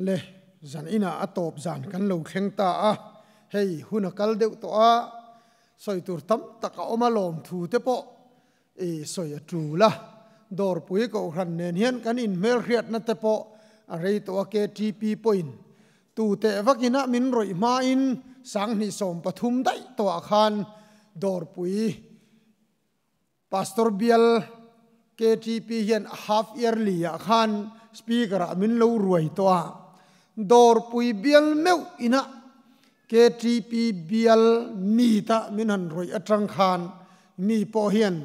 Le, zan inah a tawp zan kan lo thleng ta a, hei hun a kal deuh tawh a, sawi tur tam tak a awm a, lawmthu te pawh i sawi a tul a, Dawrpui Kohhran nen hian kan inhmelhriatna te pawh a rei tawh a, KTP pawhin tu teh vakin a min rawih hmain 2013 daih tawhah khan Dawrpui Pastor bial KTP hian half yearly ah khan speaker ah min lo ruai tawh a, Dawrpui bial meuh inah KTP bial meet ah min han rawih atang khan mi pawh hian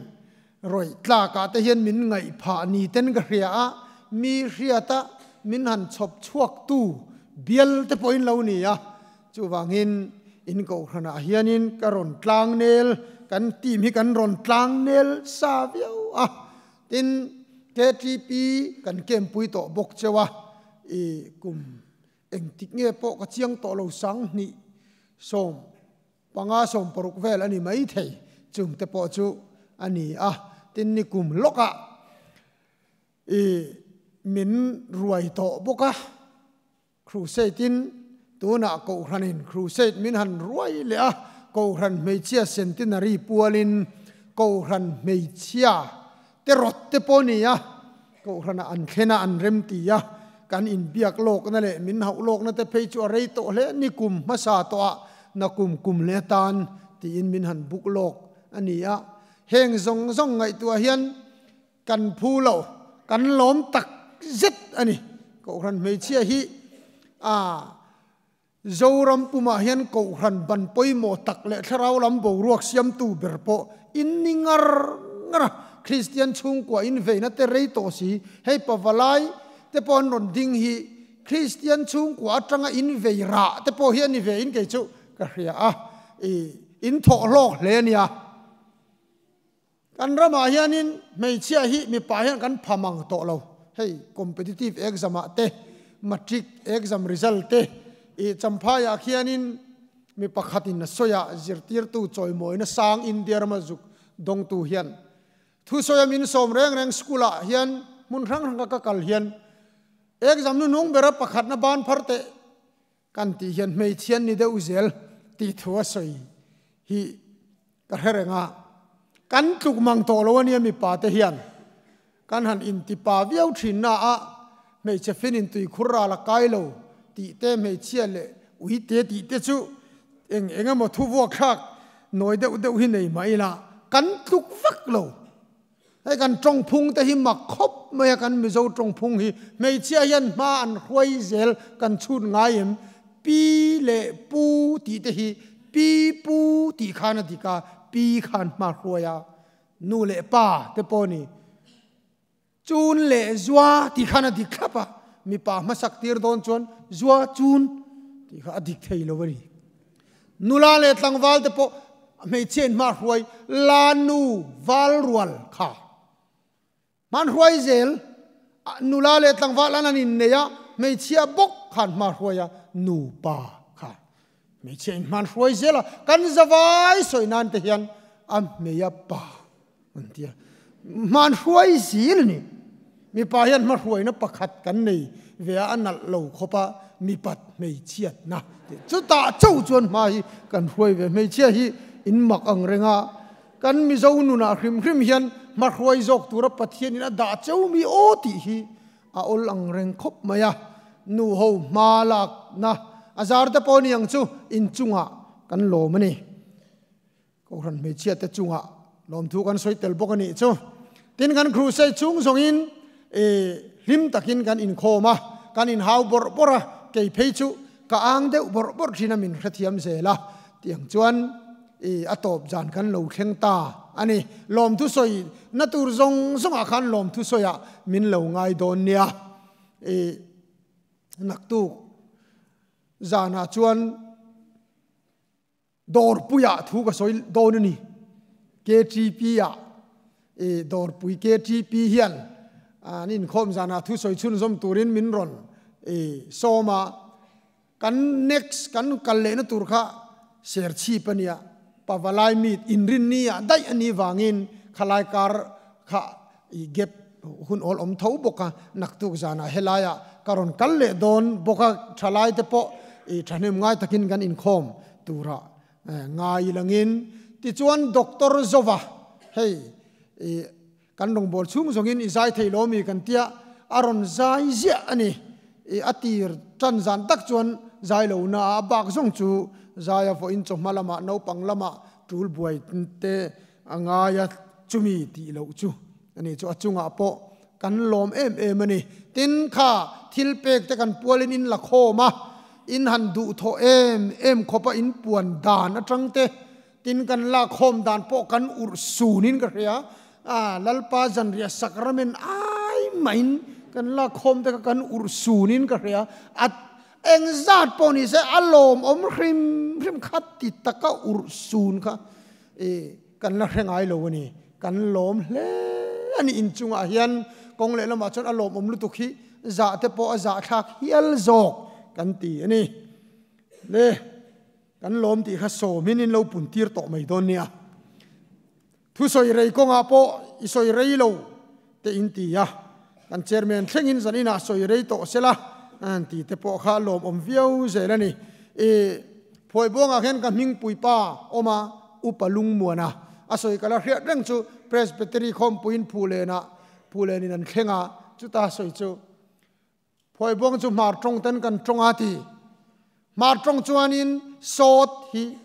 rawih tlak ah te hian min ngaih phah ni ten ka hria a, mi hriat a min han chhawp chhuak tu bial te pawhin lo ni a, Chuvangin in kohhranah hianin ka rawn tlangnel, kan team hi kan rawn tlangnel sa viau a, tin KTP kan campui tawh bawk cheu a, i kum engtik nge pawh ka chiang tawh lo 2015 16 vel a ni maithei, chungte pawh chu a ni a, tin ni kum lawkah i min ruai tawh bawk a. Crusade in tunah Kohhranin Crusade min han ruai leh a, Kohhran hmeichhia Centenary pualin Kohhran hmeichhia te rawt te pawh ni a, Kohhranah an thlen a, an rem ti a, kan inbiak lawkna leh min hauh lawkna te phei chu a rei tawh hle ni kum hmasa tawhah na kum kum leh atan tiin min han buk lawk a ni a, heng zawng zawng ngaihtuah hian Kan phu lo, kan lawm tak zet a ni. Kohhran hmeichhia hi a Zoram pumah hian kohhran ban pawimawh tak leh thlarau lam boruak siamtu ber pawh in ni ngar ngar a. Kristian chhungkua in veina te rei tawh si, hei pavalai te pawh an rawn ding hi Kristian chhungkua atanga in vei rah te pawh hi a ni ve in kei chu ka hria a, i in thawh hlawk hle a nia. Kan ramah hianin hmeichhia hi mipa hian kan pha mang tawh lo. Hei competitive exam ah te, matric exam result te i Champhaiah khianin mi pakhatin a sawi a, zirtirtu chawimawina sang India rama zuk dawngtu hian thusawi a min sawm reng reng school ah hian hmun hrang hranga ka kal hian exam hnuhnung bera pakhatna ban phar teh Kan tih hian hmeichhia ni deuh zel tih thu a sawi hi ka hre reng a, kan tluk mang tawh lo a nia mipa te hian kan han intipa viau thin na a, hmeichhe fin in tuikhur ral a kai lo tih te hmeichhia leh ui te tih te chu eng eng emaw thu vuak thlak nawi deuh deuh hi nei mah ila kan tluk vak lo. Hei kan tawngphung te hi mak khawp mai a, kan Mizo tawngphung hi hmeichhia hian hma an hruai zel kan chhut ngai em? Pi leh pu tih te hi pi pu tih khan a dik a, pi khan hma hruai a, nu leh pa te pawh ni chun leh zua tih khan a dik thlap a, mipa hmasak tir dawn chuan zua chun tih kha a dik thei lo a ni. Nula leh tlangval te pawh hmeichhia in hma hruai la nu val rual kha hman hruai zel nula leh tlangval an an innei a hmeichhia bawk khan hma hruai a nupa kha hmeichhia in hman hruai zel a kan zavai sawi nan te hian a hmeia pa an tia hman hruai zel a ni. Mipa hian hmahruaina pakhat kan nei ve a, a nalh lo khawp a, mipat hmeichhiatna tih chutah chauh chuan hma hi kan hruai ve. Hmeichhia hi in mak ang reng a, kan Mizo nunah hrim hrim hian hmahruai zawk tura Pathianin a dah cheu mi aw tih hi a awl ang reng khawp mai a. Nu ho hma lakna a zar te pawh ni ang chu inchungah kan lawm a ni. Kohhran hmeichhia te chungah lawmthu kan sawi tel bawk a nih chu. Tin kan crusade chhung zawngin i hlim takin kan inkhawm a, kan inhau bawrh bawrh a, kei phei chu ka ang deuh bawrh bawrh thin a min hrethiam zel a, tiang chuan i a tawp zan kan lo thleng ta a ni. Lawmthu sawi na tur zawng zawngah khan lawmthu sawiah min lo ngai dawn nia. I naktuk zanah chuan Dawrpuiah thu ka sawi dawn a ni. KTP-ah i dawrpui KTP hian an inkhawm zanah thu sawi chhunzawm turin min rawn i sawm a. Kan next kan kal lehna tur kha Serchhip a nia, Pavalai meet inrinni ah daih a nih vangin khalai kar kha i gap Hun awl awm tho bawk a, naktuk zanah helaiah ka rawn kal leh dawn bawk a, thalai te pawh i thahnem ngai takin kan inkhawm turah ngai langin. Tichuan Doctor Zova, hei i kan rawngbâwl chhung zawngin i zai thei lo mi kan tia, a rawn zai ziah a ni. I a tir tan zan tak chuan zai lo na a bak zawng chu zai a vawiin chawhma lamah naupang lamah tul buai te a ngai a, chumi tih loh chu a ni chu a chungah pawh kan lawm em em a ni. Tin, kha thil pek te kan pualin in la khawm a, in han duhthawh em em khawp a in puan dan atang te, tin kan lak khawm dan pawh kan urh sunin ka hria a, Lalpa zanriah sakramen ai mahin kan lak khawm te kha kan urh sunin ka hria a, engzat pawh ni se a lawmawm hrim hrim kha ti taka urh sun kha I kan la hre ngai lo a ni. Kan lawm hle a ni. Inchungah hian kawng leh lamah chuan a lawmawm lutuk hi zah te pawh a zah thlak hial zawk kan ti a ni. Le kan lawm tih kha sawmin in lo pun tir tawh mai dawn nia. Thusawi rei kawngah pawh i sawi rei lo te in ti a, kan chairman thlengin zaninah sawi rei tawh sela tih te pawh kha lawmawm viau zel a ni. I Phuaibuangah hian ka hmingpui pa awm a, Upa Lungmuana a sawi ka la hriat reng chu Presbytery khawmpuiin Phulenah Phulenin an thleng a, chuta sawi chu Phuaibuang chu hmar tawng ten kan tawng a ti. Hmar tawng chuanin sawt hi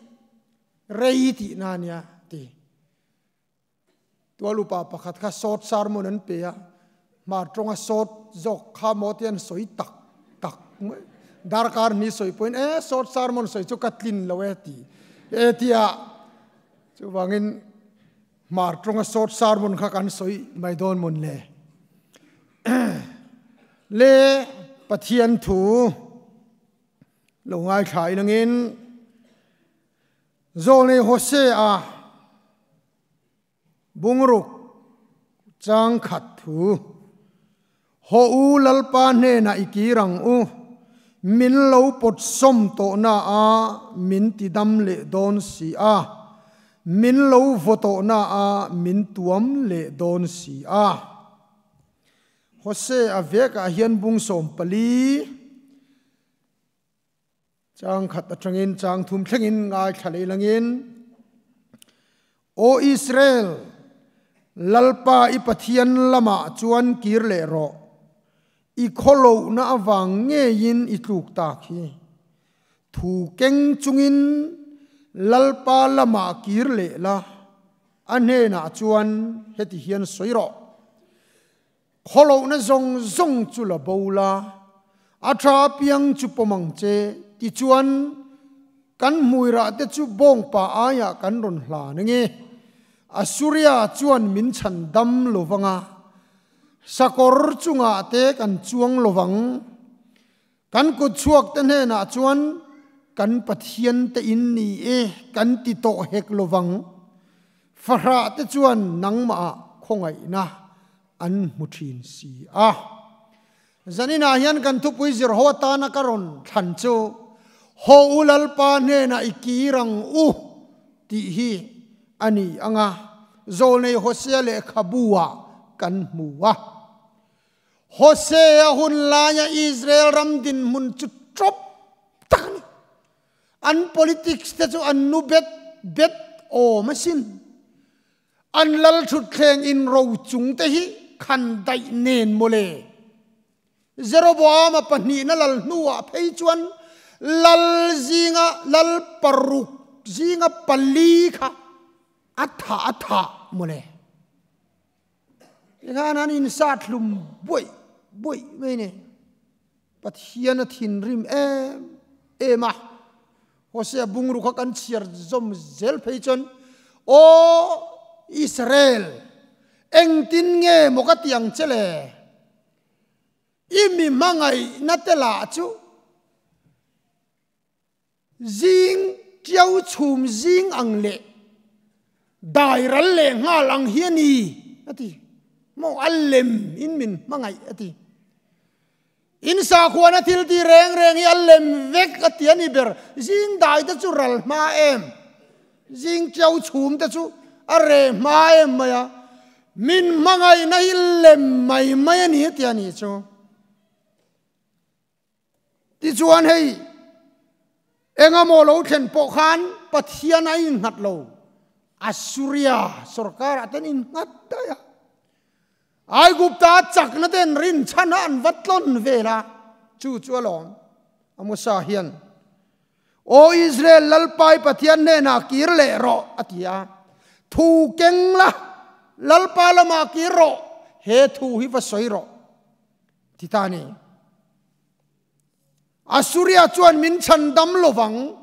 rei tihna a nia ti. Tual upa pakhat kha sawt sermon an pe a, hmar tawnga sawt zawk kha maw te an sawi tak tak mai. Darkar hnih sawi pawhin e sawt sermon sawi chu ka tlin lo e ti e tia. Chuvangin hmar tawnga sawt sermon kha kan sawi mai dawn mawn le. Le Pathian thu lo ngaithla ilangin Zawlnei Hosea bungruk chang khat thu, Haw u Lalpa hnenah i kir ang u, min lo pawt sawm tawhna a min ti dam leh dawn si a, min lo vaw tawhna a min tuam leh dawn si a. Hosea vekah hian bung 14. Chang khat atangin chang thum thlengin ngaithla leh langin, Aw Israel, Lalpa i Pathian lamah chuan kir leh rawh, i khawlohna avang ngeiin i tluk tak hi. Thu keng chungin Lalpa lamah kir leh la, a hnenah chuan heti hian sawi rawh. Khawlohna zawng zawng chu la bo la, a tha apiang chu pawm ang che, tichuan kan hmuirah te chu bawngpa aiah kan rawn hlan ange. Assuria chuan min chhan dam lo vang a, sakawr chungah te kan chuang lo vang. Kan kut chhuak te hnenah chuan kan Pathian te in ni e kan ti tawh hek lo vang. Fahrah te chuan nangmah ah khawngaihna an hmu thin si a. Zaninah hian kan thupui zir ho atana ka rawn thlan chu Haw u Lalpa hnenah i kir ang u tih hi a ni ang a, Zawlnei Hosea lehkhabu ah kan hmu a. Hosea hun laia Israel ram dinhmun chu tawp tak a ni. An politics te chu an nu bet bet awm asin. An lal thutthleng in ro chung te hi khan daih nen mawle. Jeroboama pahnihna lal hnuah phei chuan lal zinga lal paruk zinga pali kha a thah a thah mawle. Tikhan an insat hlum buaih buaih mai ni. Pathian a thinrim em em a. Hosea bungru kha kan chhiar zawm zel phei chuan, Aw Israel, engtin nge maw ka ti ang che le? I mi hmangaihna te lah chu Zing tiau chhum zing ang leh dai ral leh nghal ang hi a ni, a ti. Maw a lem in min hmangaih, a ti. In sakhuana thil ti reng reng hi a lem vek, a ti a ni ber. Zing dai te chu ral hma em? Zing tiau chhum te chu a reh hma em mai a. Min hmangaihna hi lem mai mai a ni tia ni chu. Tichuan hei engemaw lo thlen pawh khan Pathian a innghat lo. Assuria sorkarah ten innghat daih a. Aigupta chakna ten rinchhan a an va tlawn vel a, chu chu a lawm. Amosa hian, Aw Israel, Lalpai Pathian hnenah kir leh rawh, a ti a. Thu keng la, Lalpa lamah kir rawh, he thu hi va sawi rawh, ti ta a ni. Assuria chuan min chhan dam lovang,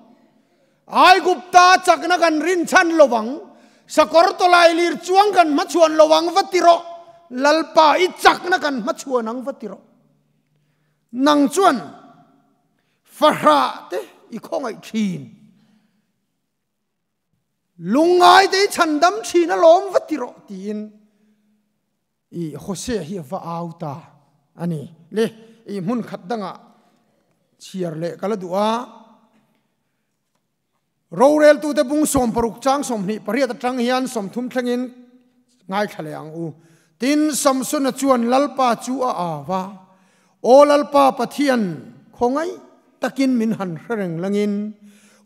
Aigupta chakna kan rinchhan lovang, sakawr tawlai lir chuang kan hmachhuan lovang va ti rawh, Lalpa i chakna kan hmachhuan ang va ti rawh. Nang chuan fahrah te i khawngaih thin, lungngai te i chhan dam thin alawm va ti rawh tiin I Hosea hi a va au ta a ni. Le, i hmun khat dangah chhiar leh ka la duh a. Roreltute bung 60 chang 28 atang hian 30 thlengin ngaithla leh ang u. Tin, Samsona chuan Lalpa chu a au va, Aw Lalpa Pathian, khawngaih takin min han hre reng langin,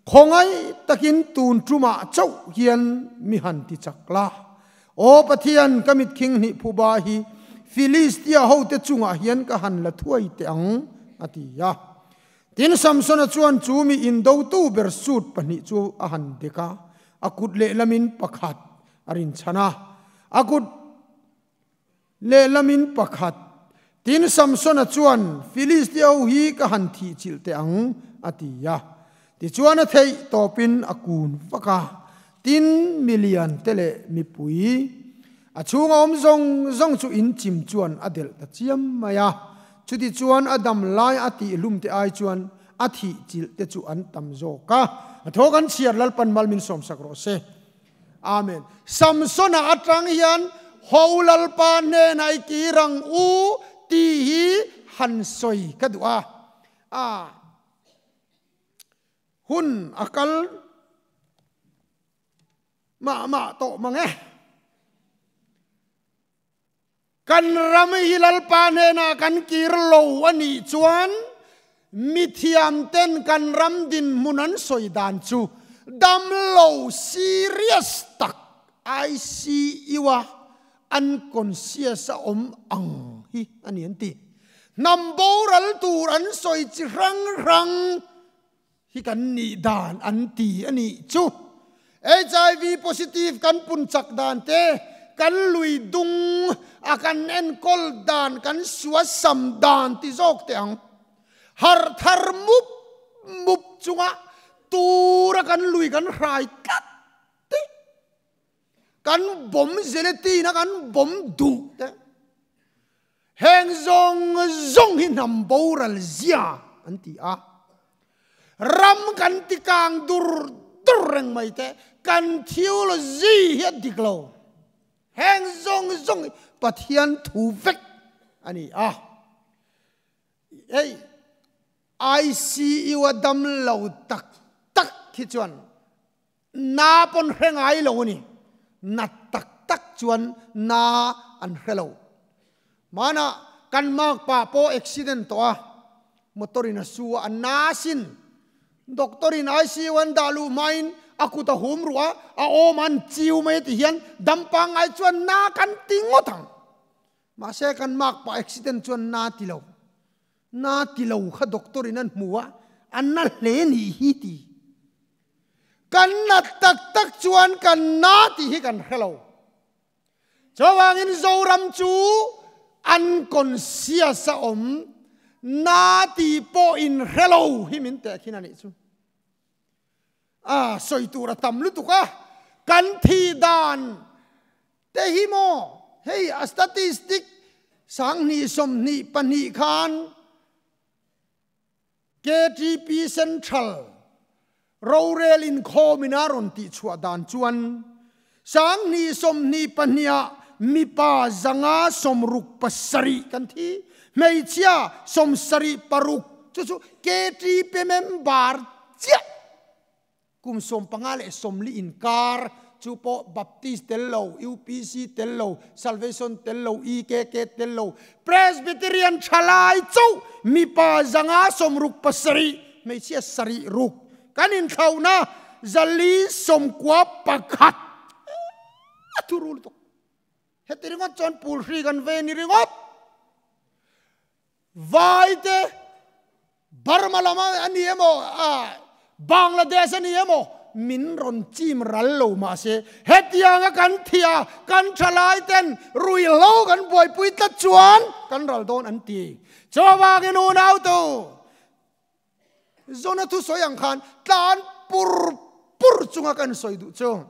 khawngaih takin tun tumah chauh hian mi han ti chak la. Aw Pathian, ka mit khing hnih phuba hi Filistia hote chungah hian ka han la thuai teh ang, a ti a. Tin, Samsona chuan chu mi indotu ber suit pahnih chu a han dek a, a kut lehlamin pakhat a rinchhan a, a kut lehlamin pakhat. Tin, Samsona chuan, Filistia ho hi ka han thih chilh teh ang, a ti a. Tichuan a theih tawpin a kun vak a, tin milian te leh mipui a chhunga awm zawng zawng chu in chim chuan a delh ta chiam mai a. Chutichuan a dam lai a tih hlum te ai chuan a thih chilh te chu an tam zawk a. A thaw kan chhiar Lalpan mal min sawmsak rawh se. Amen. Samsona atang hian Ho Lalpa hnenah i kir ang u tih hi han sawi ka duh a. A. Hun a kal mah mah tawh mang e. Kan ram hi Lalpa hnenah kan kir lo a nih chuan mithiam ten kan ram dinhmun an sawi dan chu damlo serious tak ICU a unconscious a awm ang hi a ni an ti. Hnam boral tur an sawi chi hrang hrang hi kan nih dan an ti a nih chu. HIV positive kan pun chak dan te, kan lui dung a kan enkawl dan, kan suasam dan ti zawk teh ang. Harh thar mup mup chunga tura kan lui kan hrai tlat te. Kan bawm gelatin a kan bawm duh te. Heng zawng zawng hi hnam boral zia an ti a. Ram kan ti kang dur dur reng mai te, kan theology hi a dik lo. Heng zawng zawng hi Pathian thu vek a ni a. Hei ICU a dam lo tak tak hi chuan Na pawn hre ngai lo a ni. Na tak tak chuan na an hre lo. Hmanah kan makpa pawh accident tawh a, motor in a su a, a na sin. Doctor in ICU an dah luh hmain a kut a hum ruh a, a awm an chiu mai a ti hian dam pangngai chuan na kan ti ngawt ang. Mahse kan makpa accident chuan na ti lo. Na ti lo kha doctor in an hmu a, a na hle nih hi ti. Kan nat tak tak chuan kan na tih hi kan hre lo. Chuvangin Zoram chu unconscious a awm, na tih pawh in hre lo hi min teh khin a nih chu. A sawi tur a tam lutuk a, kan thih dan te hi maw hei a statistic 2022 khan KTP Central rorel inkhawm in a rawn tihchhuah dan chuan 2022 ah mipa 567 kan thi, hmeichhia 76 chu chu KTP member chiah kum 15 leh 40 inkar. Chu pawh Baptist tel lo, UPC tel lo, Salvation tel lo, EKK tel lo, Presbyterian thalai chauh mipa 567, hmeichhia sarih ruk kan inthlauhna 491 a thu ru lutuk. Heti ringawt chuan pul hri kan ve ni ringawt. Vaite Burma lama a ni emaw, Bangladesh a ni emaw, min rawn chim ral lo mahse hetianga kan thia kan thalai ten ruihhlo kan buaipui tlat chuan kan ral dawn an ti. Chuvangin unautu Zona thusawi ang khan tlan pur pur chunga kan sawi duh chu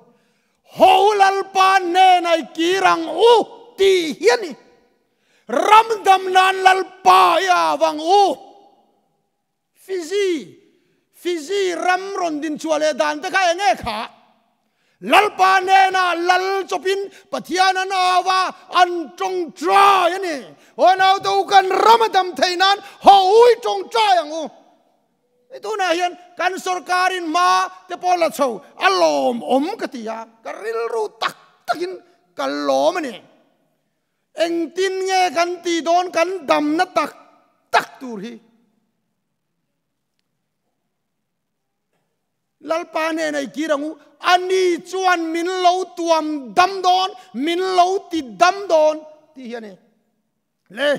Ho Lalpa hnenah i kir ang u tih hi a ni. Ram dam nan Lalpa i au ang u. Fiji, Fiji ram rawn din chhuah leh dan te kha eng nge kha? Lalpa hnenah lal chawpin Pathian an au a, an tawngtai a ni. Aw naute u, kan ram a dam theih nan haw ui tawngtai ang u. Hei tunah hian kan sorkarin hma te pawh la chho a lawmawm ka ti a, ka rilru tak takin ka lawm a ni. Engtin nge kan tih dawn kan damna tak tak tur hi? Lalpa hnenah i kir ang u, ani chuan min lo tuam dam dawn, min lo ti dam dawn tih hi a ni. Le,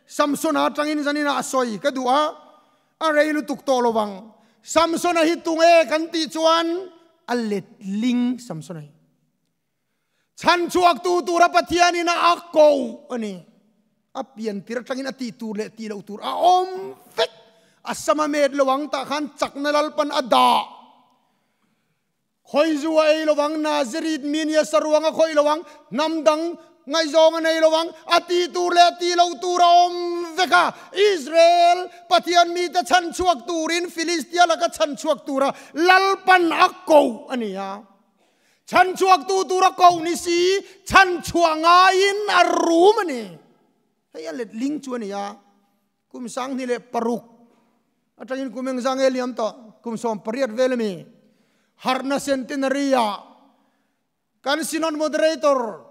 Samsona atangin zaninah a sawi ka duh a, a rei lutuk tawh lo vang. Samsona hi tunge kan tih chuan a letling Samsona hi. Chhanchhuaktu tura Pathianin a ko a ni. A pian tir atangin a tih tur leh tih loh tur a awm vek. A sam a met lo ang tah khan chakna Lalpan a dah. Khawi zu a ei lo ang, Nazareth mi nia saruang a khawih lo ang, hnam dang ngaihzawng a nei lo ang, a tih tur leh a tih loh tur a awm vek a. Israel Pathian mite chhanchhuak turin Filistia laka chhanchhuak tura Lalpan a ko a ni a. Chhanchhuaktu tura koh ni si, chhanchhuah ngaiin a rum a ni. Hei a let ling chu a ni a, kum 2006 atangin kum engzah nge liam tawh, kum 18 vel a mi. Harhna Centenary ah kan Synod Moderator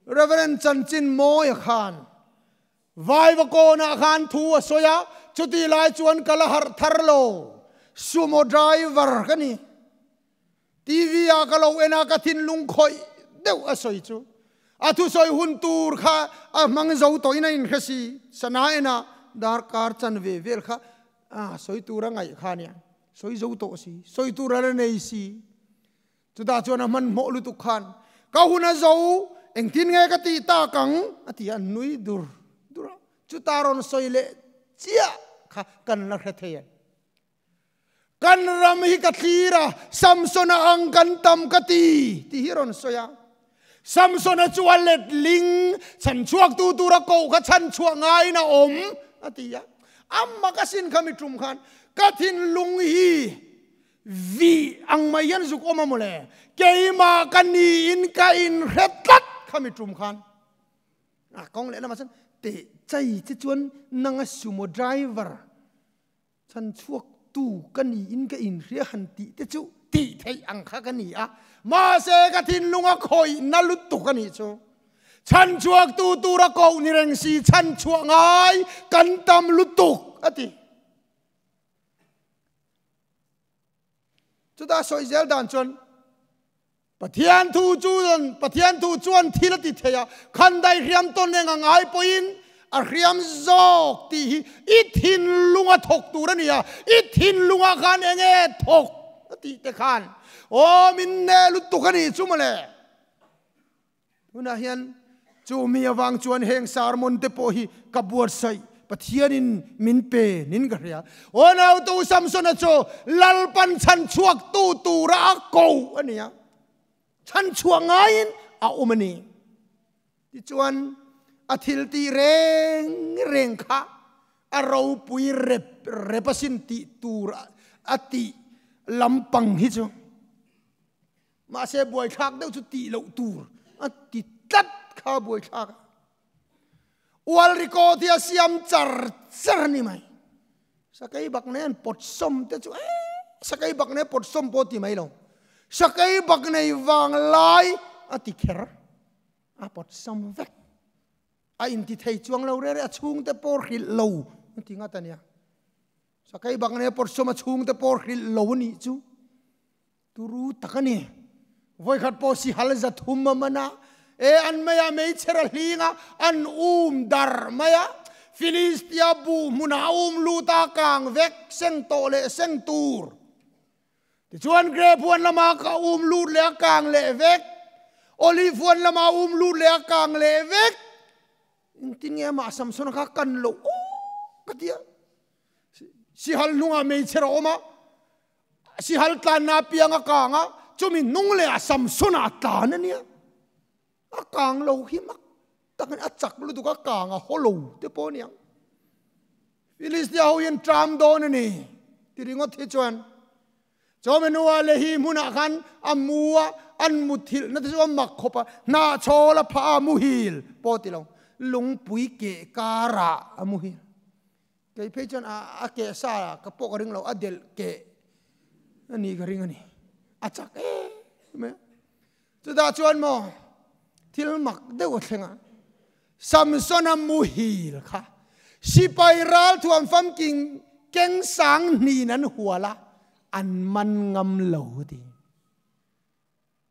Reverend Chanchin Mawia khan Vaivakawnah khan thu a sawi a, chutih lai chuan ka la harh thar lo, sumo driver ka ni. TV ah ka lo en a, ka thinlung khawih deuh a sawi chu. A thusawi hun tur kha a hmang zo tawhin a inhre si. Sana en a, darkar chan ve vel kha a sawi tur a ngaih kha nia. Sawi zo tawh si, sawi tur a la nei si. Chutah chuan a hmanhmawh lutuk khan, Ka hun a zo, engtin nge ka tih tak ang? a ti a, nui dur dur a. Chutah rawn sawi leh chiah kha kan la hre thei ang. Kan ram hi ka thlir a, Samsona ang kan tam ka ti, tih hi rawn sawi a. Samsona chu a let ling, chhanchhuaktu tura koh kha chhanchhuah ngaiin a awm, a ti a. Amma ka sin kha mi tum khan ka thinlung hi vih ang mai hian zuk awm a mawle, keimah ka niin ka inhre tlat kha mi tum khan. A kawng lehlamah chuan teh chai che chuan nanga sumo driver Chhanchhuaktu ka niin ka inhria han tih te chu tih theih ang kha ka ni a, mahse ka thinlung a khawihna lutuk a nih chu. Chhanchhuaktu tura koh ni reng si chhanchhuah ngai kan tam lutuk a ti. Chutah sawi zel dan chuan Pathian thu chuan Pathian thu chuan thil a ti thei a, khandai hriam tawn eng a ngai pawhin a hriam zawk tih hi i thinlunga thawk tur a ni a, i thinlungah khan eng nge thawk a tih te khan aw min ne lutuk a nih chu mawle. Tunah hian chu mi avang chuan heng sermon te pawh hi ka buatsaih Pathianin min pe nin ka hria. Aw nautu Samsona chu Lalpan chhanchhuaktu tura a ko a ni a, chhanchhuah ngaiin a awm a ni. Tichuan a thil tih reng reng kha a ropui rep rep asin tih tur a tih lampang hi chu. Mahse buaithlak deuh chu tih loh tur a ti tlat kha buaithlak a. Ual record hi a siam char char a ni mai. Sakei bak nen pawt sawm te chu eh sakei bak nen pawt sawm pawh ti mai lo. Sakei bak nei vang lai a ti kher. A pawt sam vek. A inti thei chuang lo rere a chhungte pawh hrilh lo a ti ngat a nia. Sakei bak nei a pawt sawm a chhungte pawh hrilh lo a nih chu. Turu tak a ni. Vawikhat pawh sihal za thum a man a, e an meiah meichher a hling a, an um dar mai a. Filistia buh hmunah a um lut a, kang vek seng tawh leh seng tur. Tichuan grape huan lamah ka um lut leh a, kang leh vek. Olive huan lamah a um lut leh a, kang leh vek. Engtin nge amah Samsona kha kan loh awk ka ti a. Sihal hnungah meichher a awm a, sihal tlanna apiang a kang a, chumi hnung lehah Samsona a tlan a nia. A kang lo hi mak tak a ni, a chak lutuk a kang a haw lo te pawh a niang. Filistia ho hian ṭam dawn a ni ti ringawt hi chuan Chawmenu-a Lehi hmunah khan a mu a, an muthilhna te chu a mak khawp a, hnahchhawl a phah a, muhil pawh ti lo, lungpui keh karah a muhil. Kei phei chuan a keh sa ka pawh ka ring lo, a delh keh a nih ka ring a ni. A chak em em. Chutah chuan maw thil mak deuh a thleng a, Samsona muhil kha sipai ralthuam famking keng sang hnin an hual a, an man ngam lo a ti.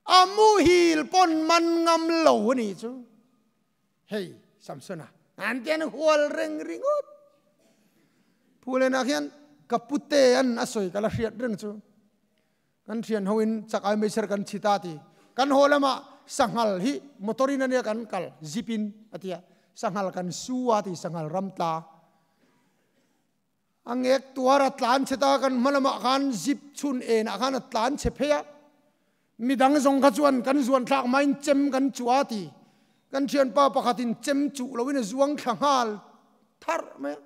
A muhil pawn man ngam lo a nih chu. Hei Samsona an ti an hual reng ringawt. Phulenah khian ka pute an a sawi ka la hriat reng chu. Kan thian ho in chak ai meichher kan chhi ta ti. Kan haw lamah sanghal hi motor in ania kan kal zip in a tia. Sanghal kan su a ti sanghal ram tla. A ngek tuar a tlan chhe ta kan hma lamah khan zip chhun en ah khan a tlan chhe phei a. Midang zawng kha chuan kan zuan thlak hmain chem kan chuh a ti. Kan thianpa pakhat in chem chuh lo in a zuang thla nghal tharh mai a.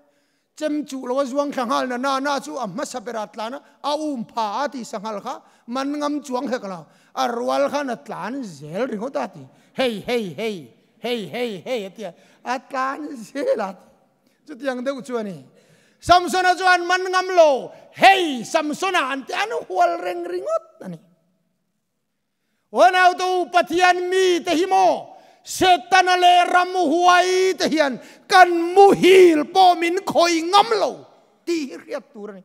Chem chuh lo a zuang thla nghal na na na chu a hmasa ber a tlan a, a um pha a ti sanghal kha man ngam chuang hek lo, a rual khan a tlan zel ringawt a ti, hei hei hei hei hei hei a ti a, a tlan zel a ti. Chutiang deuh chu a ni. Samsona chuan man ngam lo, hei Samsona an ti an hual reng ringawt a ni. Unautu Pathian mite hi maw Setana leh ramhuai te hian kan muhil pawh min khawih ngam lo tih hi hriat tur a ni.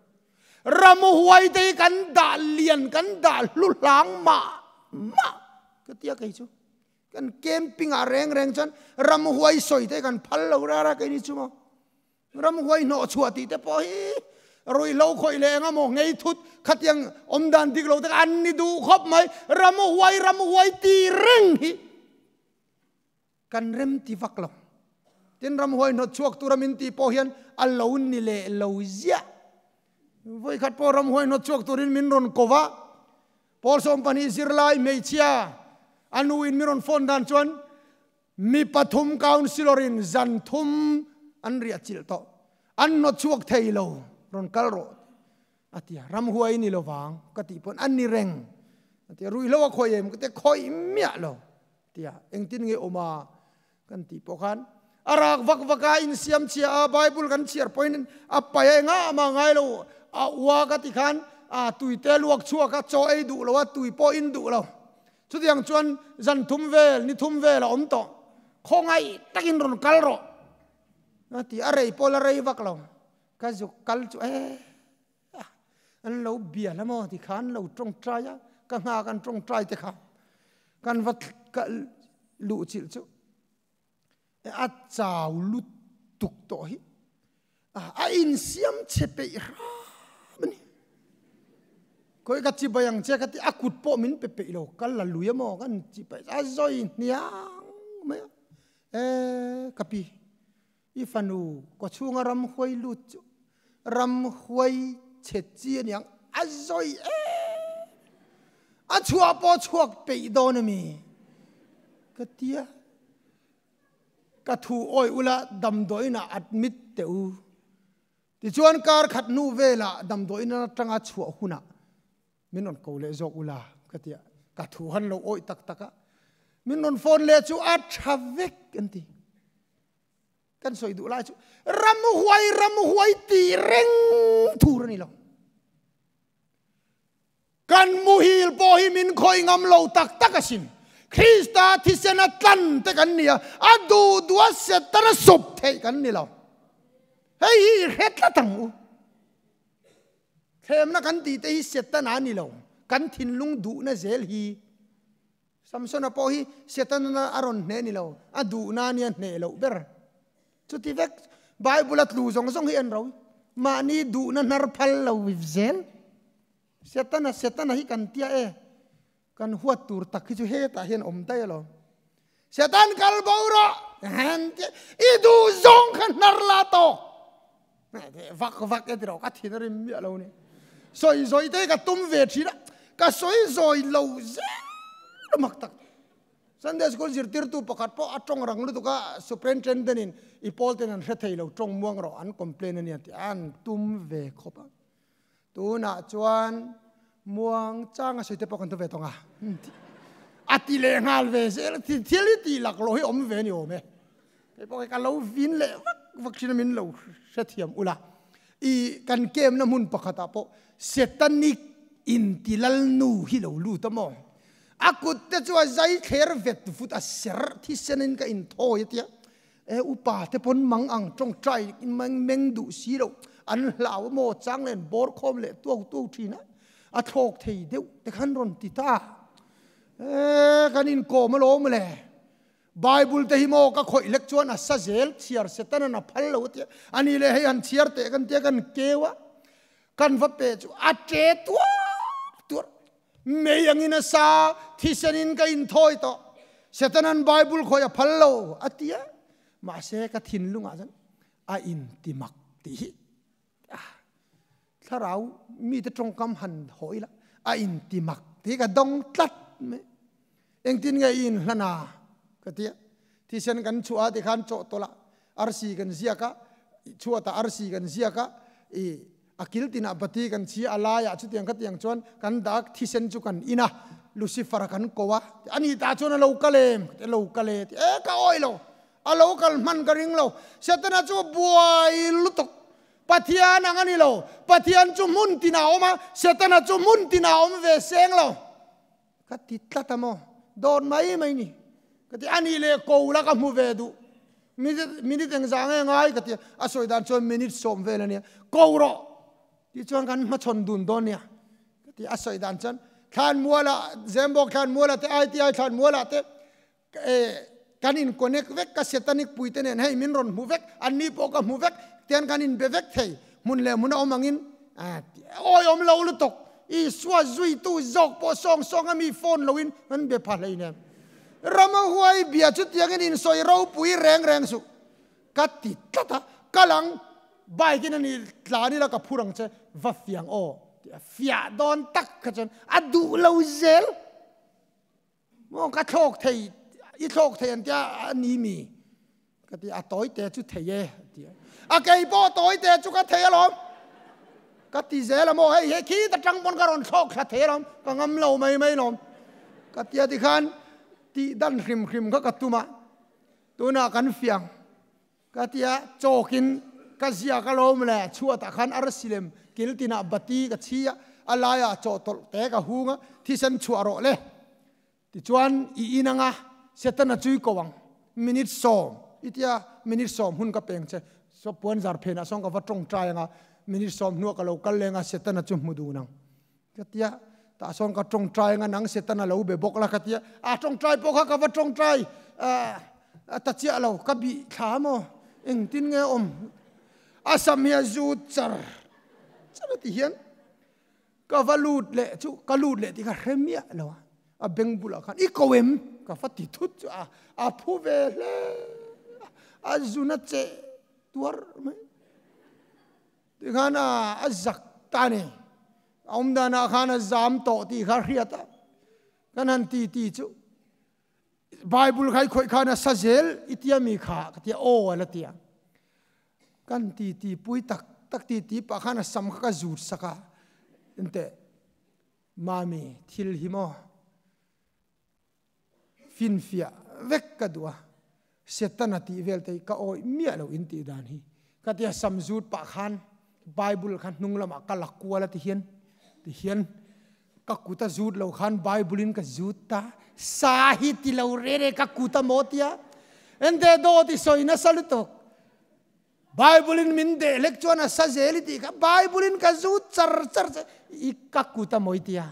Ramhuai te hi kan dah lian, kan dah hlu hlang mah mah ka tia kei chu. Kan camping ah reng reng chuan ramhuai sawi te hi kan phal lo rara kei ni chu maw. Ramhuai hnawh chhuah tih te pawh hi ruihhlo khawih leh eng emaw ngei thut khatiang awm dan dik lo te kha an ni duh khawp mai. Ramhuai ramhuai ti reng hi kan rem ti vak lo. Tin ramhuai hnawt chhuak tura min tih pawh hian a lo ni leh lo ziah. Vawikhat pawh ramhuai hnawt chhuak turin min rawn ko va, Pawl 12 zirlai hmeichhia a nuin min rawn phone dan chuan Mi pathum councillor in zan thum an riah chilh tawh, an hnawt chhuak thei lo, rawn kal rawh a ti a, ramhuai ni lovang ka tih pawn a ni reng a ti a, ruihhlo a khawih em ka ti a, khawih miah lo ti a, engtin nge awm a kan tih pawh khan a rak vak vak a, insiam chhia a, Bible kan chhiar pawhin a pai a, engah amah ngai lo, a ua ka ti khan a tuite luak chhuak a, chaw ei duh lo a, tui pawh in duh lo. Chutiang chuan zan thum vel, ni thum vel a awm tawh. Khawngaih takin rawn kal rawh. A ti a, rei pawh la rei vak lo. Ka zuk kal chu e, an lo bia la maw ti kha an lo tawngtai a, ka nghak an tawngtai te kha kan va luh chilh chu. A chau lutuk tawh hi a insiam chhe peih hram a ni. Khawi ka chibai ang che ka ti a kut pawh min pe peih lo kal la lui emaw kan chibai a zawi hniang mai a. E ka pi i fanu kawchhunga ramhuai lut chu ramhuai chhe chi a niang a zawi em a chhuah pawh chhuak peih dawn a mi ka tia. Ka thu awi ula damdawiin ah admit teh u. Tichuan kar khat hnu velah damdawiin atanga chhuah hunah min rawn ko leh zawk ula ka ti a, ka thu han lo awih tak tak a, min rawn phone leh chu a tha vek an ti. Kan sawi duh lai chu ramhuai ramhuai tih reng thur a ni lo. Kan muhil pawh hi. hi min khawih ngam lo tak tak asin. Krista thisena tlan te kan ni a, a duh duh a Setana sawp theih kan ni lo. Hei hi i hre tlat ang u. Thlemna kan tih te hi Setana a ni lo, kan thinlung duhna zel hi. Samsona pawh hi Setana a rawn hneh ni lo, a duhna a nia hneh loh ber. Chuti vek Bible a tlu zawng zawng hi en ro, mahni duhna hnar phal lo zel. Setana, Setana hi kan tia e. Kan huat tur tak hi chu hetah hian awm daih alawm. Setan kal bo rawh! I duh zawng kha hnar la tawk. Vak vak e tiraw ka thin a rim miah lo ni. Sawi zawi te hi ka tum ve thin a, ka sawi zawi lo zel mak tak. Sunday school zirtirtu pakhat pawh a tawng rang lutuk a, superintendent in i pawl ten an hre thei lo, tawng muang rawh an complain a nia tih an tum ve khawp a. Tunah chuan muang chang a sawi te pawh kan thu ve tawng a, a ti leh nghal ve zel, thil hi tih lak loh hi awm ve ni awm e. Kei pawh ka lo vin leh vak vak thin a min lo hrethiam ula. I kan kem na hmun pakhatah pawh Satanic intilalnu hi lo lut a maw? A kut te chu a zai thler vet vut a ser thisen in ka inthawi a tia. E upa te pawn mang ang tawngtai meng meng duh si lo an hlau maw chang len bawr khawm leh tuau tuau thin a a thlawk thei deuh te khan rawn ti ta e kan inkawm alawm le Bible te hi maw ka khawih lek chuan a sa zel chhiar Satan an a phal lo atia ani le hei han chhiar teh kan tia kan keu a kan va pe chu a che tuar tuar Mei angin a sa, thisen in ka inthawi tawh. Setanan Bible khawi a phal lo, a ti a. Mahse ka thinlung ah chuan a inti mak tih hi thlarau mite tawngkam han haw ila a inti mak tih hi ka dawng tlat mai. Engtin nge i inhlan a? ka ti a. Thisen kan chhuah a tikhan chawhtawlh ah arsi kan ziak a, chhuatah arsi kan ziak a, i A kil tinah bati kan chhi a, laiah chutiang khatiang chuan kan dak thisen chu kan in a, Lucifer-a kan ko a, ani tah chuan a lo kal em? Ka ti a, lo kal e, ti e, ka awih lo, a lo kal hman ka ring lo, Setana chu buai lutuk, Pathian ang a ni lo, Pathian chu hmun tinah a awm a, Setana chu hmun tinah a awm ve seng lo, ka ti tlat a maw, dawt mai mai ni, ka ti, ani leh ko la ka hmu ve duh. Minute engzah nge ngai ka ti a, a sawi dan chuan minute sawm vel a nia, ko rawh tih chuan kan hmachhawn dun dawn nia ka ti a, a sawi dan chuan Thlanmualah, Zembawk Thlanmualah te, ITI Thlanmualah te kan in connect vek, ka satanic pui te nen hei min rawn hmu vek, an ni pawh ka hmu vek, tian kan in be vek thei, hmun leh hmun a awm angin awi awm lo lutuk, Isua zuitu zawk pawh sawng sawng a mi phone loin an be pha hleinem. Rama huai bia chutiangin insawi ropui reng reng suh. Ka ti tlat a, kal ang, bike in a ni tlan ila ka phur ang che, va fiang aw ti a, fiah dawn tak kha chuan a duh lo zel. Maw ka thlawk thei, i thlawk thei an tia a ni mi? Ka ti a, tawi te chu thei e a ti a. A kei pawh tawi te chu ka thei alawm. Ka ti zel a maw, hei he khi ta tang pawn ka rawn thlawk thla thei alawm, ka ngam lo mai mai lawm. Ka ti a tikhan tih dan hrim hrim kha ka tum a, tunah kan fiang. Ka ti a, chawkin ka ziak alawm le, chhuatah khan arsi lem kil tinah bati ka chhi a, a laiah chawhtawlh te ka hung a, thisen chhuah rawh le. Tichuan i in anga Setana chui ko ang, minute sawm i tia minute sawm hun ka peng che, saw puan zar phenah sawn ka va tawngtai anga minute sawm hnuah ka lo kal leng a Setana chu hmu dun ang ka tia, tah sawn ka tawngtai anga nang Setana lo be bawk la ka tia, a tawngtai pawh kha ka va tawngtai ta chiah lo, ka bih thla maw engtin nge awm a sam hi a zut char char a ti hian. Ka va lut leh chu ka lut leh tih kha hre miah lo a, a beng bulah khan i ko em? Ka va ti thut chu a, a phu ve hle a, a zun a cheh tuar mai. Tikhan a, a zak ta a ni. A awm danah khan a zam tawh tih kha hriat a, kan han ti ti chu Bible kha i khawih khan a sa zel i tia mi kha ka tia aw a la ti a. Kan ti ti pui tak tak ti ti pah khan a sam kha ka zut sak a. Enteh mami thil hi maw finfiah vek ka duh a. Setana tih vel te hi ka awih miah lo in tih dan hi. Ka tia sam zut pah khan Bible kha hnung lamah ka la kual a ti hian ti hian. Ka kut a zut lo khan Bible in ka zut ta. Sa hi ti lo re re ka kut a maw tia. Ente dawt i sawi nasa lutuk. Bible in min deh hlek chuan a sa zel i tih kha Bible in ka zut char char che i ka kut a maw i tia.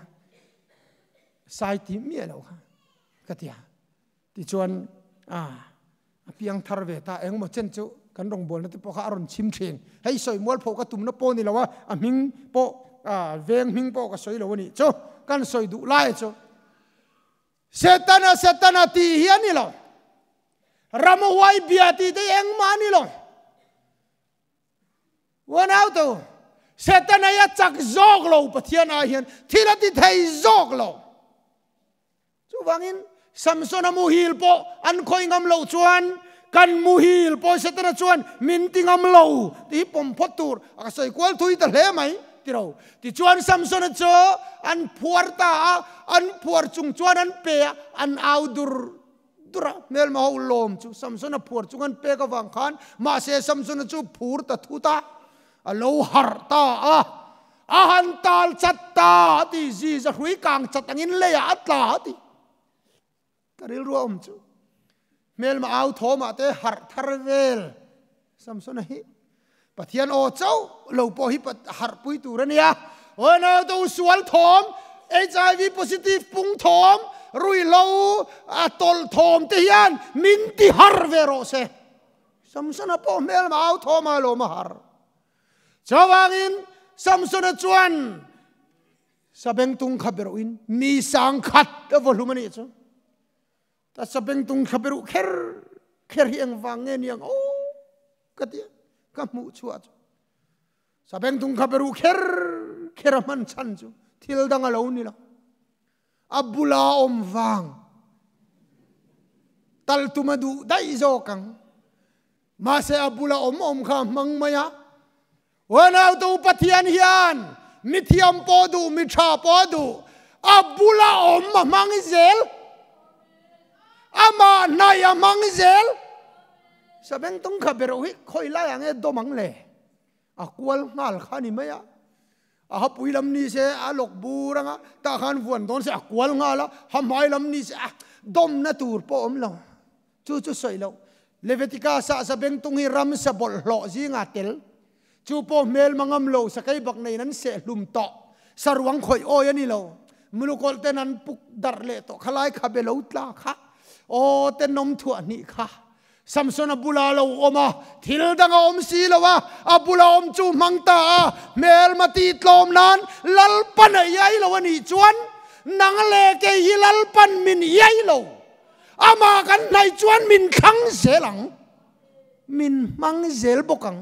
Sai ti miah lo kha ka tia. Tichuan a a piang thar ve ta engemaw chen chu kan rawngbawlna te pawh kha a rawn chim thin. Hei sawi mual phoh ka tumna pawh ni lo a, a hming pawh a veng hming pawh ka sawi lo a nih chu. Kan sawi duh lai chu Setana Setana tih hi a ni lo. Ramhuai bia tih te hi engmah a ni lo. Uanau tu, Setana hi a chak zawk lo Pathian ai hian thil a ti thei zawk lo. Chuvangin Samsona muhil pawh an khawih ngam loh chuan kan muhil pawh Setana chuan min ti ngam lo tih hi pawm phawt tur a ka sawi kual thui ta hle mai ti ro. Tichuan Samsona chu an phuar ta a, an phuar chung chuan an pe a, an au dur dur a, hmelma ho lawm chu Samsona phuar chung an pek avang khan mahse Samsona chu phur ta thut a, a lo harh ta a. A han tal chat ta a ti, zi za hrui kang chat angin leiah a tla a ti. Ka rilru a awm chu. Hmelma au thawmah te harh thar vel Samsona hi Pathian aw chauh lo pawh hi harh pui tur a nia. Aw naute u sual thawm, HIV positive pung thawm, ruihhlo a tawlh thawm te hian min ti harh ve rawh se. Samsona pawh hmelma au thawmah alawm a harh. Chuvangin Samsona chuan sabengtung kha beruhin mi sangkhat a vaw hlum a nih chu. Ta sabengtung kha beruh kher kher hi engvang nge niang aw ka ti a, ka hmuh chhuah chu. Sabengtung kha beruh kher kher a hman chhan chu thil dang a lo ni lo. A bula awm vang tal tum a duh daih zawk ang. Mahse a bula awm awm kha a hmang mai a. Uanautu Pathian hian mi thiam pawh duh, mi tha pawh duh, a bula awm a hmang zel. Amah hnaih a hmang zel. Sabengtung kha beroh hi khawi lai ah nge dawm ang le? A kual nghal kha a ni mai a. A hapui lam ni se a lawk bur anga tah khan vuan dawn se a kual nghal a, ha hmai lam ni se a dawmna tur pawh a awm lo. Chu chu sawi loh. Leviticus ah Sabengtung hi ramsa bawlhhlawh zinga tel. Chu pawh hmel mangam lo sakei bak neiin an seh hlum tawh. Saruang khawih awi a ni lo. Mulukawlh ten an puk darh leh tawh khalai khabe lo tla kha. Aw tenawm thuah hnih kha. Samsona bula lo awm a, thil dang a awm si lo a, a bula awm chu hmang ta a, hmelma tih tlawm nan Lalpan a iai lo a nih chuan nang leh kei hi Lalpan min iai lo. Amah kan hnaih chuan min thlang zel ang, min hmang zel bawk ang.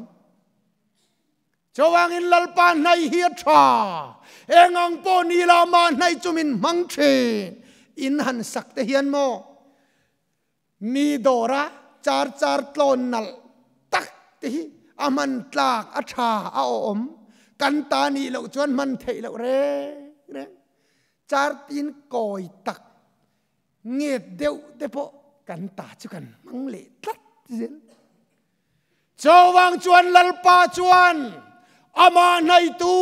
Chuvangin Lalpa hnaih hi a tha, eng ang pawh ni la amah hnaih chu min hmang thin. In han sak te hian maw mi dawra char char tlawn nalh tak te hi a hman tlak a tha a awm, kan ta nih loh chuan hman theih loh reng reng. Char tin kawi tak Nget deuh te pawh kan ta chu kan hmang leh tlat zel. Chuvang chuan Lalpa chuan amah hnaitu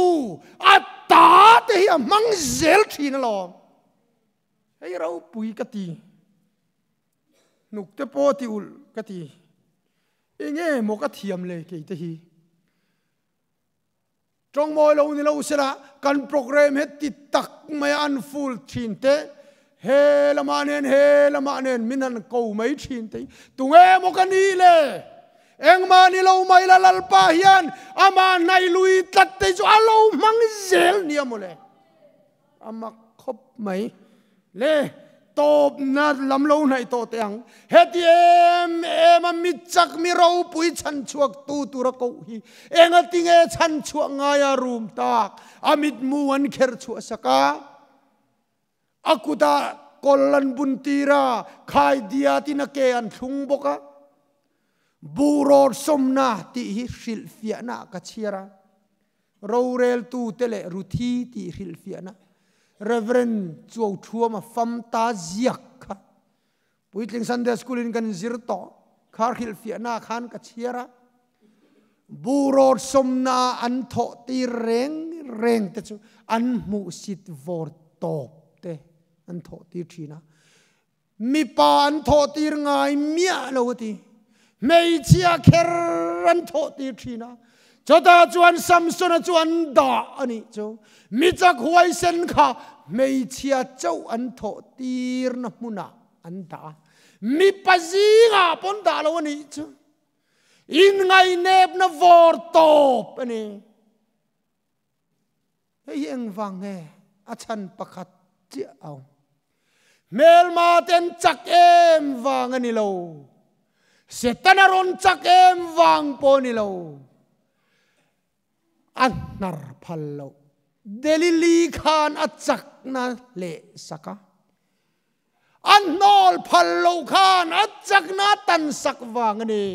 a ta te hi a hmang zel thin alawm. Hei ropui ka ti, hnuk te pawh ti ulh ka ti, enge maw ka thiam le kei te hi. Tawngmawi lo ni lo sela kan program he ti tak mai a an full thin te, he lamah nen he lamah nen min han ko mai thin te hi tunge maw ka nih le? Engmah ni lo mai la Lalpa hian amah hnaih lui tlat te chu a lo hmang zel nia mawle. A mak khawp mai. Le tawpna lam lo hnaih tawh teh ang. Heti em em a mi chak mi ropui chhan chhuak tu tura koh hi engati nge chhan chhuah ngaia rum tak? A mitmu an kher chhuah sak a, a kutah kawl an bun tir a, khaidia tin a ke an thlung bawk a. Buhrawt sawmna tih hi hrilhfiahna ah ka chhiar a. Roreltute leh Ruthi tih hrilhfiahna Rev. Chuauthuama fam ta ziak kha Puitling Sunday School in kan zir tawh kha hrilhfiahna khan ka chhiar a. Buhrawt sawmna an thawh tir reng reng te chu an hmuhsit vawr tawp te an thawh tir thin a. Mipa an thawh tir ngai miah lo a ti. Hmeichhia kher an thawh tir thin a. Chutah chuan Samsona chu an dah a nih chu. Mi chak huaisen kha hmeichhia chauh an thawh tirna hmunah an dah a. Mipa zingah pawh an dah lo a nih chu. Inngainepna vawr tawp a ni. Hei hi engvang nge a chhan pakhat chiah a awm. Hmelma ten chak em vang a ni lo. Setana rawn chak em vang pawh a ni lo. A hnar phal loh. Delili khan a chakna leh sak a. A hnawl phal loh khan a chakna tan sak vang a ni.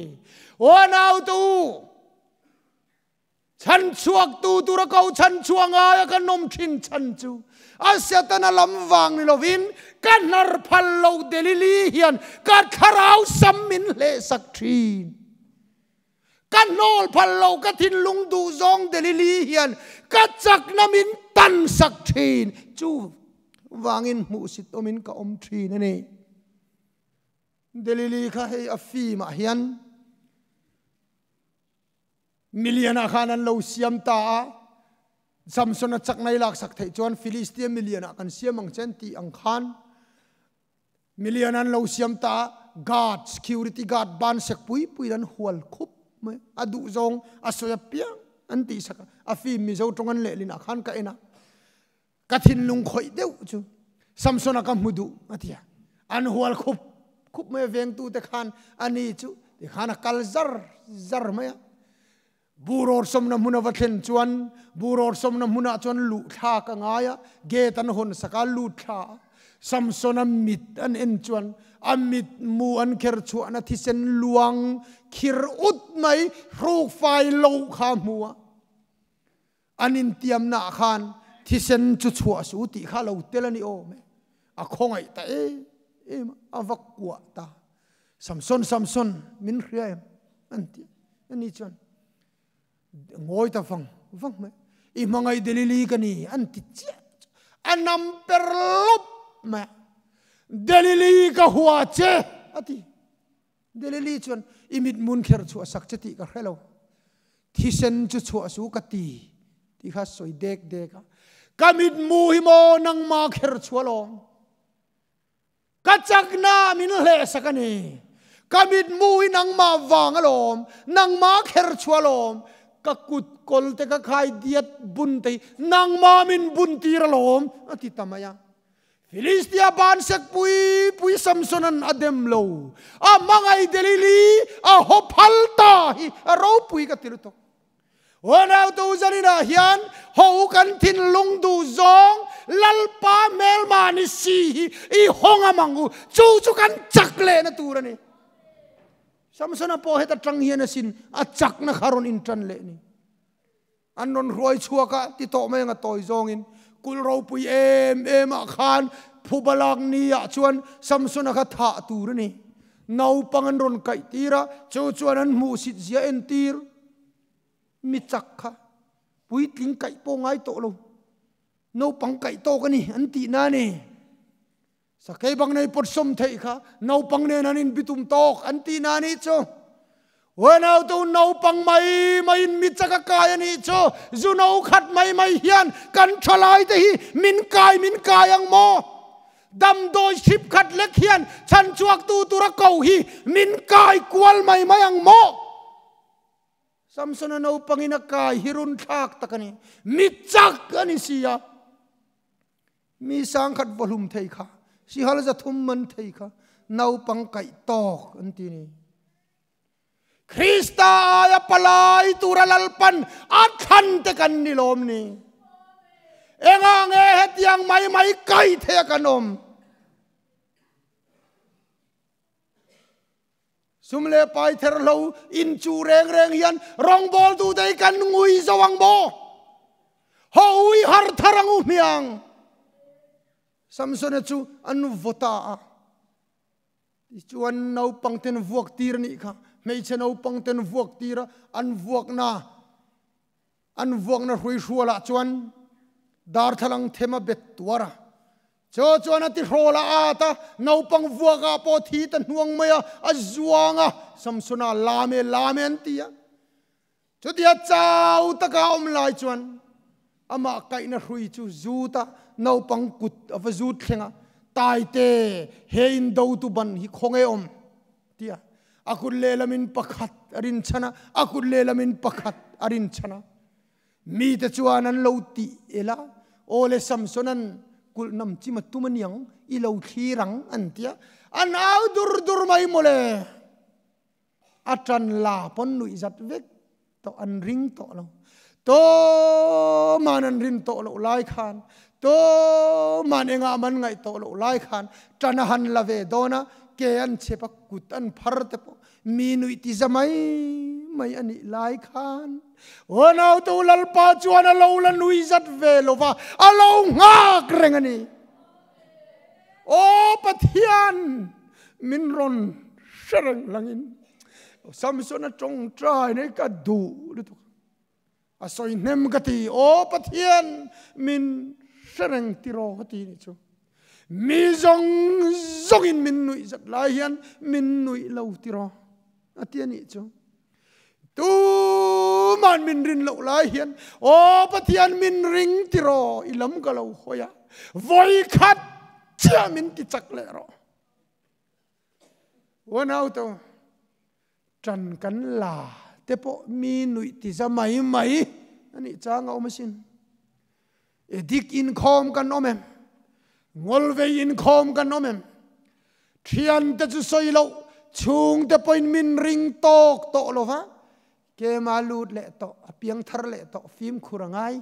Aw naute u! Chhanchhuaktu tura ko chhanchhuah ngaia ka nawm thin chhan chu a Setana lam vang ni lovin ka hnar phal lo Delili hian ka thlarau sam min hlehsak thin. Ka hnawl phal lo ka thinlung duh zawng Delili hian ka chakna min tansak thin. Chu vangin hmuhsit awmin ka awm thin a ni. Delili kha hei a film ah hian Milian-ah khan an lo siam ta a, Samson-a chakna i laksak theih chuan Filistia milian-ah kan siam ang che an tih ang khan milian an lo siam ta a, guard, security guard ban sek pui puiin an hual khup mai a, duh zawng a sawi apiang an tihsak a, a film Mizo tawng an lehlinah khan ka en a, Ka thinlung khawih deuh chu Samsona ka hmu duh a ti a. An hual khup khup mai a vengtute khan ani chu tikhan a kal zar zar mai a. Burawr sawmna hmun a va thlen chuan burawr sawmna hmunah chuan luh thlak a ngai a, gate an hawn sak a, lut thla a. Samsona mit an en chuan a mit mu an kher chhuahna thisen luang khir ut mai hruk fai loh kha a hmu a. An intiamna ah khan thisen chu chhuah su tih kha lo tel a ni awm e. A khawngaih ta em em a, a va kuah ta. Samson, Samson, min hria em? An ti a. Ani chuan, Ngawi ta vang vang mai. I hmangaih Delili ka ni, an ti chiah chu. A nam per lawp mai a. Delili ka hua che, a ti. Delili chuan, I mithmun kher chhuah sak che tih ka hre lo. Thisen chu chhuah su ka ti tih kha sawi dek dek a. Ka mithmu hi maw nangma kher chhuah lawm. Ka chakna min hleh sak a ni. Ka mithmu hi nangma vang alawm, nangma kher chhuah lawm. Ka kut kawl te ka khai diat bun te hi nangma min bun tir alawm a ti ta mai a. Filistia ban sek pui pui Samson-a'n a dem lo. A hmangaih Delili a haw phal ta hi a ropui ka ti lutuk. Unau tu zaninah hian ho kan thinlung duh zawng Lalpa hmelma ni si hi i hawng am ang u. Chu chu kan chak lehna tur a ni. Samson-a pawh heta tang hian asin a chakna kha rawn intan leh ni. An rawn hruai chhuak a, ti tawh mai ang a tawi zawngin. Kulh ropui em em ah khan phuba lak ni ah chuan Samsona kha thah tur a ni. Naupang an rawn kaih tir a, chu chuan an hmuhsit zia entir mi chak kha puitling kaih pawh ngai tawh lo. Naupang kaih tawk a ni an tihna a ni. Sakei bang nei pawt sawm theih kha naupang nen an inbitum tawk an tih na nih chu. Uanautu naupang mai maiin mi chak a kai a nih chu. Zu no khat mai mai hian kan thalai te hi min kai min kai ang maw? Damdawi hrip khat lek hian chhanchhuaktu tura ko hi min kai kual mai mai ang maw? Samsona naupangin a kai hi runthlak tak a ni. Mi chak a ni si a. Mi sangkhat vawhlum thei kha, sihal 300 man thei kha naupang kaih tawk an ti ni. Krista aia palai tura Lalpan a thlan te kan ni lawm ni. Engah nge hetiang mai mai kai thei a kan awm? Sum leh pai ther hlo in chu reng reng hian rawngbawl tu te hi kan ngui zo ang maw? Ho ui har thar ang u hmiang. Samsona chu an vaw ta a. Tichuan naupang ten vuak tir a nih kha. Hmeichhe naupang ten vuak tir a, an vuakna an vuakna hrui hrualah chuan darthlalang them a bet tuar a. Chaw chuan a ti hrawl a at a, naupang vuakah pawh thi ta hnuang mai a, a zuang a, Samsona lam e lam e an ti a. Chutia chau taka a awm lai chuan amah kaihna hrui chu zut a, naupang kut a va zut thleng a, Taite, he in dotu ban hi khawnge awm? tia a kut lehlamin pakhat a rinchhan a, a kut lehlamin pakhat a rinchhan a. Mite chuan an lo tih el a, Aw le Samsona'n kulh nam chim a tum aniang, i lo thlir ang, an ti a. An au dur dur mai mawle. A tan la pawn nuih zat vek tawh an ring tawh lo. Tawman an rin tawh loh lai khan, tawman engah man ngaih tawh loh lai khan tan a han la ve dawn a, ke an chep a, kut an phar te pawh mi nuih ti za mai mai a nih lai khan aw naute u Lalpa chuan a lo la nui zat ve lo va, a lo nghak reng a ni. Aw Pathian, min rawn hre reng langin Samson a tawngtai nei ka duh lutuk a sawi hnem ka ti. Aw Pathian, min hre reng tiraw ka ti nih chu. Mi zawng zawngin min nuih zat lai hian min nuih lo tiraw a ti a nih chu. Tuman min rin loh lai hian aw Pathian min ring tiraw i lam ka lo hawi a, vawi khat chiah min ti chak leh rawh. Uanau to tan kan la te pawh mi nuih ti za mai mai a nih chang a awm asin. Dik inkhawm kan awm em? Ngawlvei inkhawm kan awm em? Thiante chu sawi loh, chhungte pawhin min ring tawk tawh lo va, kema lut leh tawh, a piang thar leh tawh, fimkhur a ngai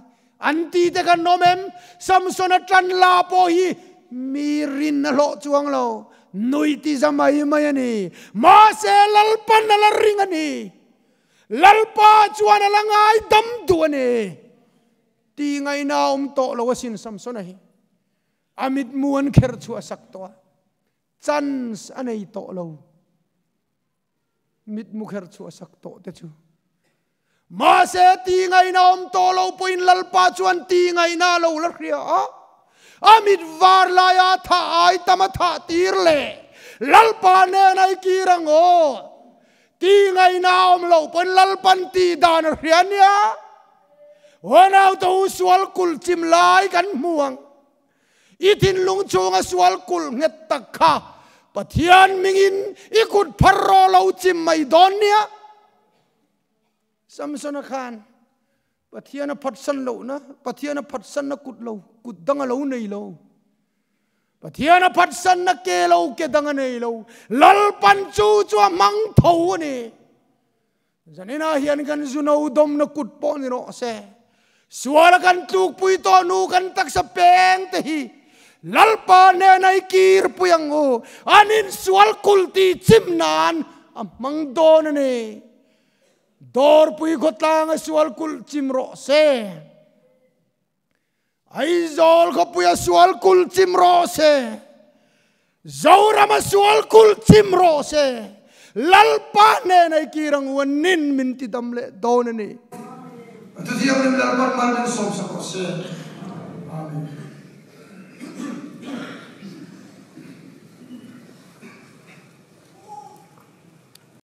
an ti te kan awm em? Samsona tan la pawh hi mi rin a hlawh chuang lo, nui ti za mai mai a ni. Mahse Lalpan a la ring a ni. Lalpa chuan a la ngai dam duh a ni. Ti ngaihna a awm tawh lo asin Samsona hi. A mitmu an kher chhuah sak tawh a, chance a nei tawh lo. Mitmu kher chhuah sak tawh te chu. Mahse ti ngaihna awm tawh lo pawhin Lalpa chuan ti ngaihna a lo la hria a. A mit var laia thah ai tam a thah tir leh Lalpa nen a i kir ang aw. Ti ngaihna a awm loh pawhin Lalpan tih dan a hria nia. Uanau te u sual kulh chim lai kan hmu ang. I thinlung chhunga sual kulh nghet tak kha Pathian mingin i kut phar rawh lo chim mai dawn nia. Samsona khan Pathian a phatsan lohna, Pathian a phatsanna kut lo, kut dang a lo nei lo. Pathian a phatsanna ke lo, ke dang a nei lo. Lalpan chu chu a hmang tho a ni. Zaninah hian kan zuno dawmna kut pawh ni rawh se. Suala kan tlukpui tawh nu kan taksa peng te hi Lalpa hnena i kirpui ang u. An insual kul ti chim nan a hmang dawn a ni. Dawrpui khawtlang a sual kulh chim rawh se. Aizawl khawpui a sual kulh chim rawh se. Zoram a sual kulh chim rawh se. Lalpa hnena i kir ang u a nin min ti dam leh dawn a ni. Thuthianghlim Lalpan mal min sawmsak rawh se.